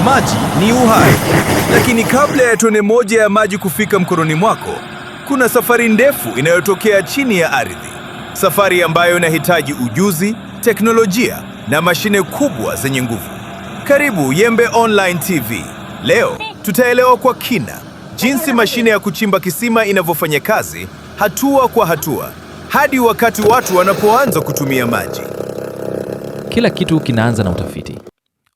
Maji ni uhai, lakini kabla ya tone moja ya maji kufika mkononi mwako, kuna safari ndefu inayotokea chini ya ardhi, safari ambayo inahitaji ujuzi, teknolojia na mashine kubwa zenye nguvu. Karibu Yembe Online TV. Leo tutaelewa kwa kina jinsi mashine ya kuchimba kisima inavyofanya kazi hatua kwa hatua hadi wakati watu wanapoanza kutumia maji. Kila kitu kinaanza na utafiti.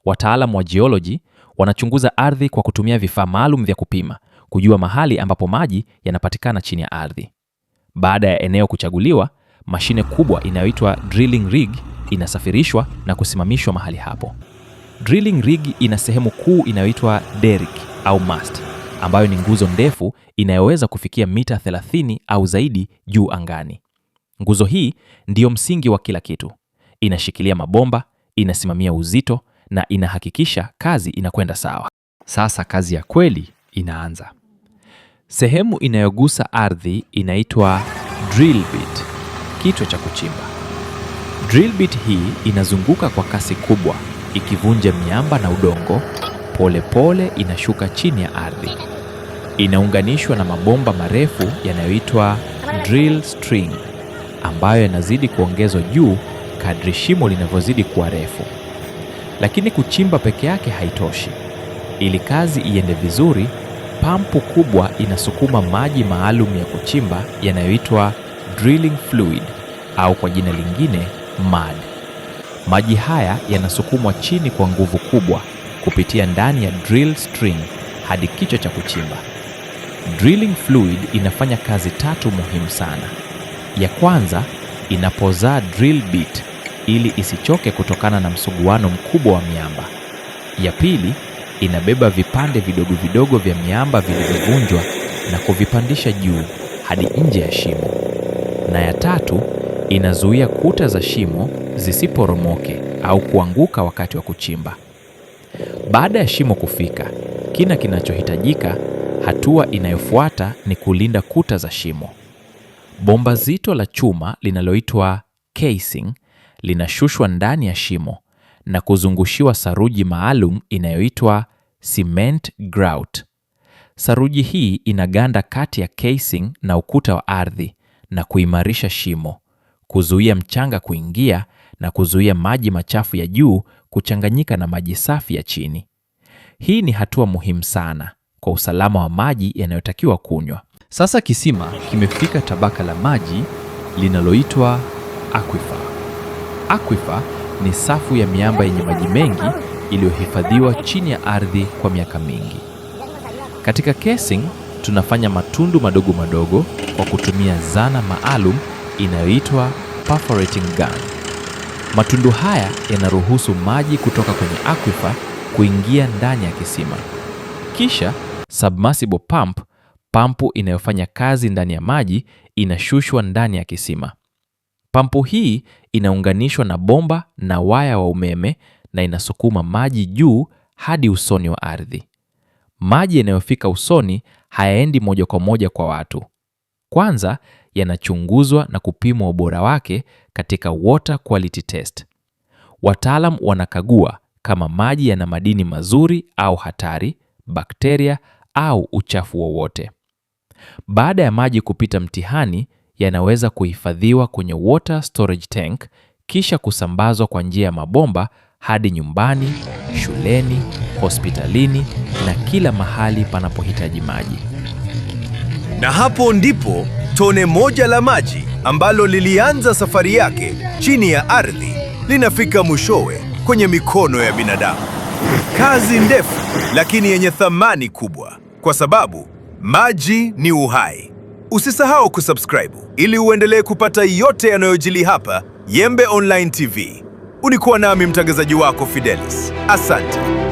Wataalamu wa geology wanachunguza ardhi kwa kutumia vifaa maalum vya kupima, kujua mahali ambapo maji yanapatikana chini ya ardhi. Baada ya eneo kuchaguliwa, mashine kubwa inayoitwa drilling rig inasafirishwa na kusimamishwa mahali hapo. Drilling rig ina sehemu kuu inayoitwa derrick au mast, ambayo ni nguzo ndefu inayoweza kufikia mita 30 au zaidi juu angani. Nguzo hii ndiyo msingi wa kila kitu. Inashikilia mabomba, inasimamia uzito na inahakikisha kazi inakwenda sawa. Sasa kazi ya kweli inaanza. Sehemu inayogusa ardhi inaitwa drill bit, kichwa cha kuchimba. Drill bit hii inazunguka kwa kasi kubwa, ikivunja miamba na udongo, pole pole inashuka chini ya ardhi. Inaunganishwa na mabomba marefu yanayoitwa drill string, ambayo yanazidi kuongezwa juu kadri shimo linavyozidi kuwa refu. Lakini kuchimba peke yake haitoshi. Ili kazi iende vizuri, pampu kubwa inasukuma maji maalum ya kuchimba yanayoitwa drilling fluid au kwa jina lingine mud. Maji haya yanasukumwa chini kwa nguvu kubwa kupitia ndani ya drill string hadi kichwa cha kuchimba. Drilling fluid inafanya kazi tatu muhimu sana. Ya kwanza, inapozaa drill bit ili isichoke kutokana na msuguano mkubwa wa miamba. Ya pili, inabeba vipande vidogo vidogo vya miamba vilivyovunjwa na kuvipandisha juu hadi nje ya shimo. Na ya tatu, inazuia kuta za shimo zisiporomoke au kuanguka wakati wa kuchimba. Baada ya shimo kufika kina kinachohitajika, hatua inayofuata ni kulinda kuta za shimo. Bomba zito la chuma linaloitwa casing linashushwa ndani ya shimo na kuzungushiwa saruji maalum inayoitwa cement grout. Saruji hii inaganda kati ya casing na ukuta wa ardhi na kuimarisha shimo, kuzuia mchanga kuingia na kuzuia maji machafu ya juu kuchanganyika na maji safi ya chini. Hii ni hatua muhimu sana kwa usalama wa maji yanayotakiwa kunywa. Sasa kisima kimefika tabaka la maji linaloitwa aquifer. Aquifer ni safu ya miamba yenye maji mengi iliyohifadhiwa chini ya ardhi kwa miaka mingi. Katika casing tunafanya matundu madogo madogo kwa kutumia zana maalum inayoitwa perforating gun. Matundu haya yanaruhusu maji kutoka kwenye aquifer kuingia ndani ya kisima. Kisha submersible pump, pampu inayofanya kazi ndani ya maji, inashushwa ndani ya kisima. Pampu hii inaunganishwa na bomba na waya wa umeme na inasukuma maji juu hadi usoni wa ardhi. Maji yanayofika usoni hayaendi moja kwa moja kwa watu. Kwanza yanachunguzwa na kupimwa ubora wake katika water quality test. Wataalam wanakagua kama maji yana madini mazuri au hatari, bakteria au uchafu wowote. Baada ya maji kupita mtihani, yanaweza kuhifadhiwa kwenye water storage tank kisha kusambazwa kwa njia ya mabomba hadi nyumbani, shuleni, hospitalini na kila mahali panapohitaji maji. Na hapo ndipo tone moja la maji ambalo lilianza safari yake chini ya ardhi linafika mwishowe kwenye mikono ya binadamu. Kazi ndefu lakini yenye thamani kubwa, kwa sababu maji ni uhai. Usisahau kusubscribe ili uendelee kupata yote yanayojili hapa Yembe Online TV. Ulikuwa nami mtangazaji wako Fidelis. Asante.